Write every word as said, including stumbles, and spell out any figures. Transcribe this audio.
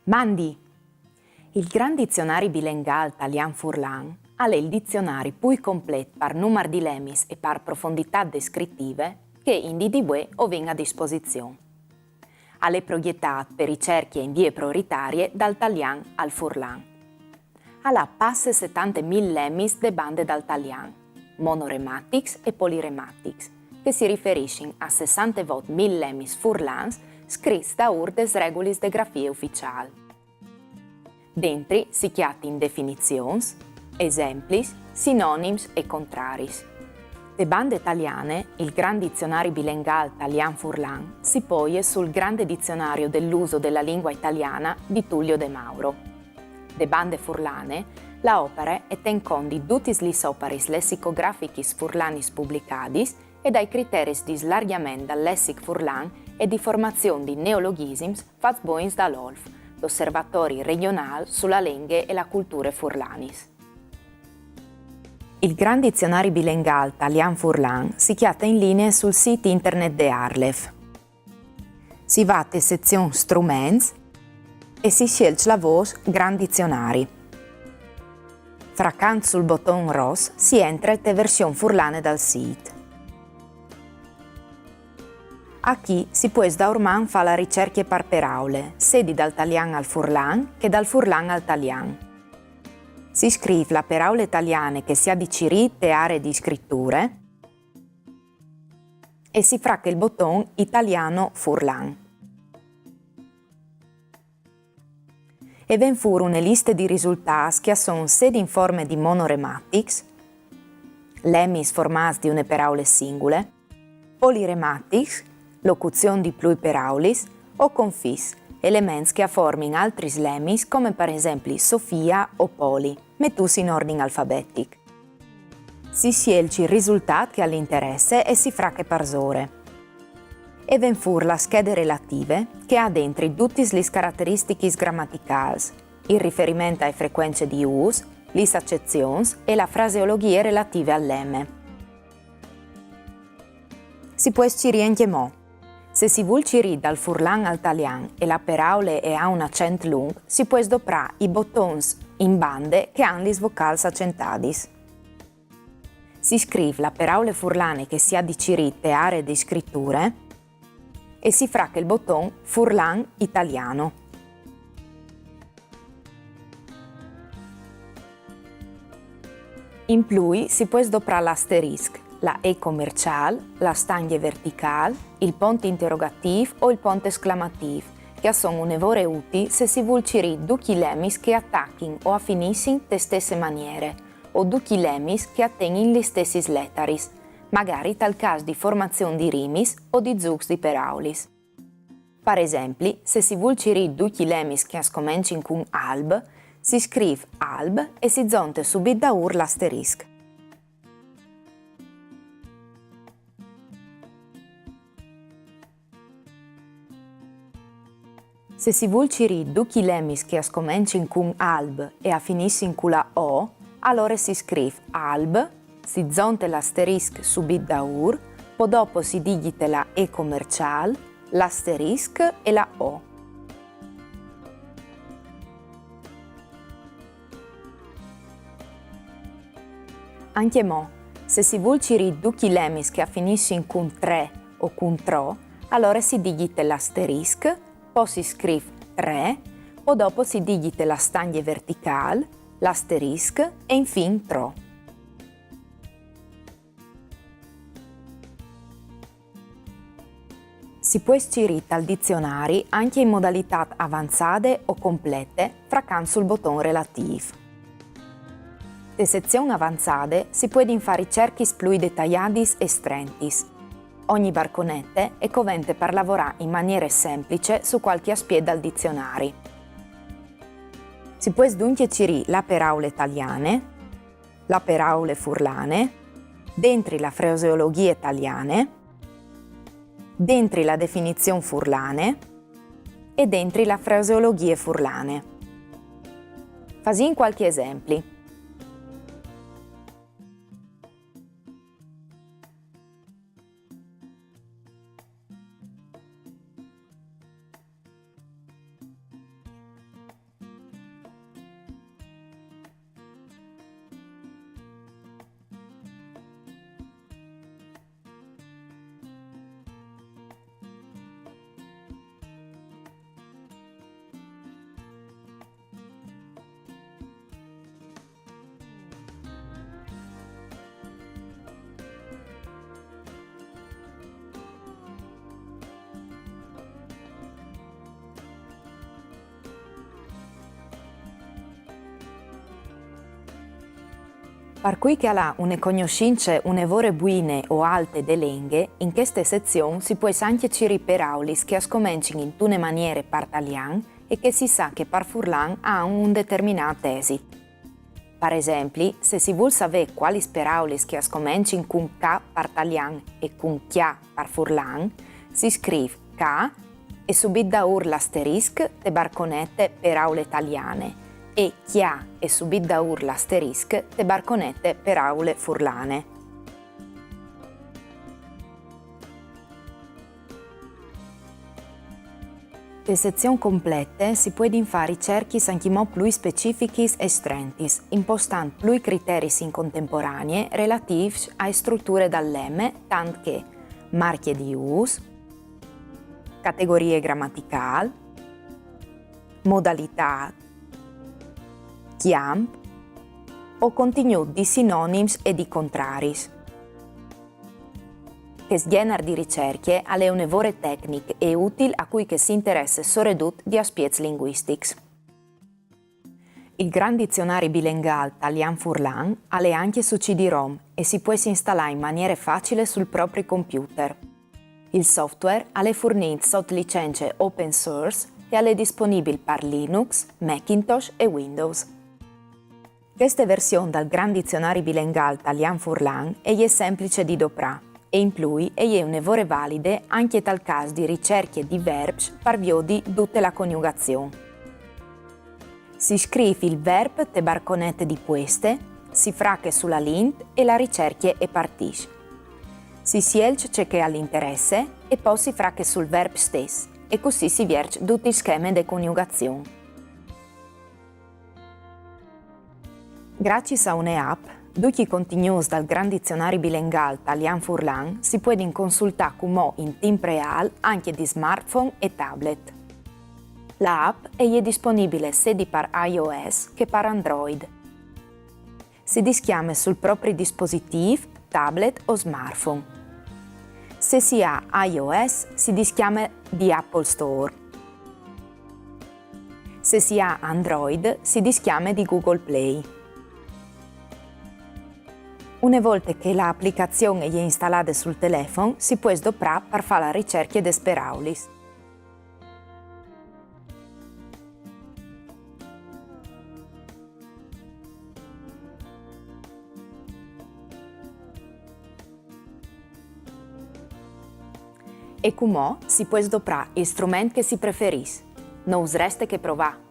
Mandi! Il Grant Dizionari Bilengâl Talian-Furlan al è il dizionari plui complet par numar di lemis e par profonditât descritive che in dì di vuê o vin a disposizion. Al è progjetât pe ricercje in vie prioritarie dal talian al furlan. Al à passe setante mil lemis de bande dal talian, monorematics e polirematics, che si riferissin a sessantevot mil lemis furlans scrits daûr des regulis de grafie uficiâl. Dentri si cjatin definizions, esemplis, sinonims e contraris. De bande taliane, il Grant Dizionari Bilengâl Talian-Furlan si poie sul Grande dizionario dell'uso della lingua italiana di Tullio De Mauro. De bande furlane, la opare e ten cont di dutis lis oparis lessicografichis furlanis publicadis e dai criteris di slargjament dal lessic furlan e di formazion di neologisims fats bogns dal OLF, l'Osservatori regjonâl su la lenghe e la culture furlanis. Il Grant Dizionari Bilengâl Talian-Furlan si cjate in linie sul sît internet de ARLeF. Si va te sezion Struments e si sielç la vôs Grant Dizionari. Fracant sul boton ros si jentre te version furlane dal sît. Achì si pues daurman fâ la ricercje par peraule, sedi dal talian al furlan che dal furlan al talian. Si scrîf la peraule taliane che si à di cirî te aree di scriture e si frache il boton italiano-furlan. E ven fûr une liste di risultâts che a son sedi in forme di monorematics, lemis formâts di une peraule singule, polirematics, locuzion di plui peraulis, o confis, elements che a formin altris lemis come par esempli Sofia o Poli, metûts in ordin alfabetic. Si sielç il risultât che al interesse e si frache parsore. E ven fûr la schede relative, che e à dentri dutis lis carateristichis gramaticâls, il riferiment ae frecuence di ûs, lis acezions e la fraseologjie relative al leme. Si pues cirî ancjemò. Se si vûl cirî dal furlan al talian e la peraule e à un acent lunc, si pues doprâ i botons in bande che a àn lis vocâls acentadis. Si scrîf la peraule furlane che si à di cirî te aree di scriture e si frache il boton furlan italiano. In plui si pues doprâ l'asterisc, la e comerciâl, la stangje verticâl, il pont interogatîf o il pont esclamatîf, che a son une vore utîi se si vûl cirî ducj i lemis che a tachin o a finissin te stesse maniere, o ducj i lemis che a tegnin lis stessis letaris, magari tal câs di formazion di rimis o di zûcs di peraulis. Par esempli, se si vûl cirî ducj i lemis che a scomencin cun alb, si scrîf alb e si zonte subit daûr l'asterisc. Se si vûl cirî ducj i lemis che a scomencin cun alb e a finissin cu la o, alore si scrîf alb, si zonte l'asterisc subit daûr, po dopo si digjite la e comerciâl, l'asterisc e la o. Ancjemò, se si vûl cirî ducj i lemis che a finissin cun tre o cun tro, alore si digjite l'asterisc, po si scrîf tre, po dopo si digjite la stangje verticâl, l'asterisc e infin tro. Si pues cirî tal dizionari ancje in modalitât avanzade o complete, fracant sul boton relatîf. Te sezion avanzade si puedin fâ ricerchis plui detaiadis e strentis. Ogni barconete e covente par lavorâ in maniere semplice su cualchi aspiet dal dizionari. Si pues duncje cirî la peraule taliane, la peraule furlane, dentri la fraseologjie taliane, dentri la definizion furlane e dentri la fraseologjie furlane. Fasìn cualchi esempli. Par cui che al à une cognossince une vore buine o alte de lenghe, in cheste sezion si pues ancje cirî peraulis che a scomencin intune maniere par talian e che si sa che par furlan a àn un determinât esit. Par esempli, se si vûl savê cualis peraulis che a scomencin cun ca par talian e cun cjâ par furlan, si scrîf ca e subit daûr l'asterisc te barconete peraule taliane e cjâ e subit daûr l'asterisc te barconete peraule furlane. Te sezion complete si puedin fâ ricercjis ancjemò plui specifichis e strentis, impostant plui criteris in contemporanie relatîfs ae struture dal leme, tant che marcje di ûs, categorie gramaticâl, modalitât, cjamp o contignût di sinonims e di contraris. Chest gjenar di ricercje al è une vore tecnic e util a cui che si interesse soredut di aspiets linguistics. Il Grant Dizionari Bilengâl Talian-Furlan al è ancje su C-D-ROM e si pues instalâ in maniere facile sul propri computer. Il software al è furnît sot licence open source e al è disponibil par Linux, Macintosh e Windows. Cheste version dal Grant Dizionari Bilengâl Talian-Furlan e je semplice di doprâ e in plui e je une vore valide ancje tal câs di ricercje di verbs par viodi dute la coniugazion. Si scrîf il verb te barconete di pueste, si frache su la lint e la ricercje e partìs. Si sielç ce che al interesse e po si frache sul verb stes e cussì si vierç dut il scheme de coniugazion. Graciis a une app, ducj i contignûts dal Grant Dizionari Bilengâl Talian-Furlan si puedin consultâ cumò in timp reâl ancje di smartphone e tablet. La app e je disponibile sedi par iOS che par Android. Si discjame sul propri dispositîf, tablet o smartphone. Se si à iOS si discjame di Apple Store. Se si à Android si discjame di Google Play. Une volte che la aplicazion e je instalade sul telefon, si pues doprâ par fâ la ricercje des peraulis. E cumò si pues doprâ il strument che si preferìs. No us reste che provâ.